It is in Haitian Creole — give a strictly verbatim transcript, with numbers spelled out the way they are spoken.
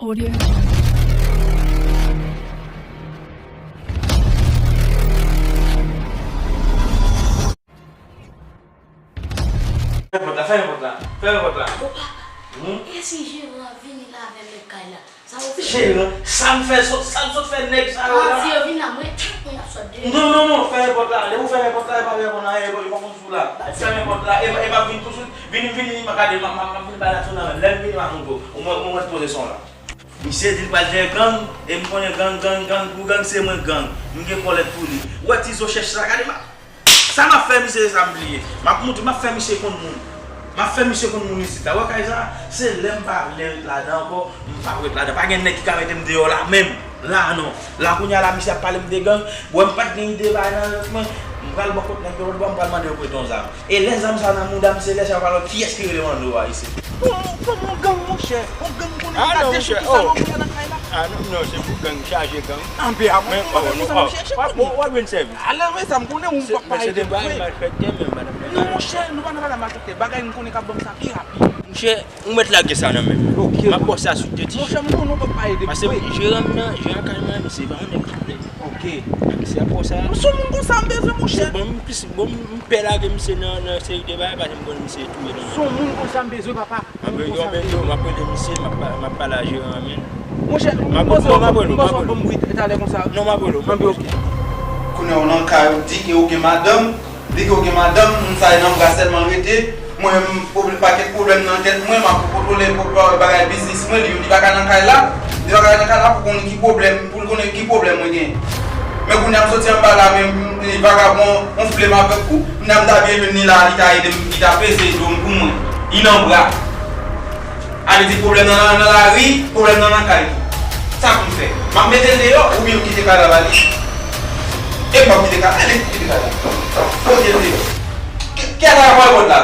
Audio Jungle. Fèmen pòt la, fèmen pòt la, fèmen pòt la. O papa, hmm? E si jeran an vini la avè nèg kay la? Sa ou fè? Jeran, sa m fè sot, sa m sot fè nèg sa yo la? Yo vin la, mwen, mwen ap sot de. Non, non, non, fèmen pòt la. Depi ou fèmen pòt la, e pa fèmen pòt la, e pa konn sou la. Fèmen pòt la, e, e m ap vin touswit. Vini, vini, m ap gade, m ap, m ap, m ap vin bay la tou nan men. Lè m vini, m ap montre w. Ou mwen, mwen poze son la. Misye di l pral gen gang, e m konnen gang, gang, gang, pou gang se mwen gang. M gen kòlèt pou li. Ou wè ti zo chèch sa, gade m ap, sa m ap fè misye, se sa m bliye. M ap montre, m ap fè misye konn moun. M ap fè misye konn moun isit la. Ou wè kay sa, se lè m pa vle ret ladan ankò, m p ap ret ladan. Pa gen nèg ki ka mete m deyò la menm. La non. La kounye a la, misye ap pale m de gang. Wè m pa t gen ide bay nan rèv mwen. M pral bò kot nèg yo lòt bò, m pral mande yo prete yon zam. E lè zam sa nan mouda m, se lè sa yo pral wè kiyès ki rele Mando a isit. Bon, bon, yon gang, monchè. Yon gang konnen ki ka dechouke salopri nan kay la. Ah non, non, se pou gang, chaje gang. Anben, a mwen, men, oh, non, oh, w ap jwenn sèvis. Alè, men sa m konnen, ou p ap pale de vre. Se de bagay malfektè, men, madanm. Non, monchè, nou pa nan bagay malfektè. Bagay m konnen k ap ban m sa pi rapid. Monchè, ou mèt lage sa nan men m. Ok. M ap ba w sa sou tèt. Monchè, m konnen ou p ap pale de vre. Paske jeran m nan, jeran kay mwen, misye pa yon nèg ki plè. Ok. Misye ap fè sa. M se yon moun konsa m bezwen, monchè. Bon, m plis, bon, m pè lage misye nan, nan seri de bagay, paske m konnen misye touye nan. Se yon moun konsa m bezwen, papa. Anben, yo, anben, yo, m ap rele misye, m ap pa-, m ap pale a jeran an, men. Monchè, m panse w ap ban m bri talè konsa. Non, m ap rele w, m ap rele w. Kounye a ou nan kay ou di ke ou gen madanm, di ke ou gen madanm, moun sa e nan bra sèlman l rete. Mwen menm, pwoblè-, pakèt pwoblèm nan tèt mwen, m ap kontwole bagay biznis mwen, li menm li pa ka nan kay la, li pa ka nan kay la pou konnen ki pwoblèm, pou l konnen ki pwoblèm mwen gen. Men kounye a m soti anba la, men vagabon, on flèm avèk ou, m ta, m ta byen jwenn li la, li ta ede m, li ta peze do m pou mwen. Li nan bra. A vle di pwoblèm nan, nan, nan lari, pwoblèm nan nan kay tou. Sa pou m fè? M ap mete l deyò oubyen m kite kay la ba li? E m p ap kite kay la, e m kite kay la. Pote l deyò. Ki, ki ata la pral pòt la?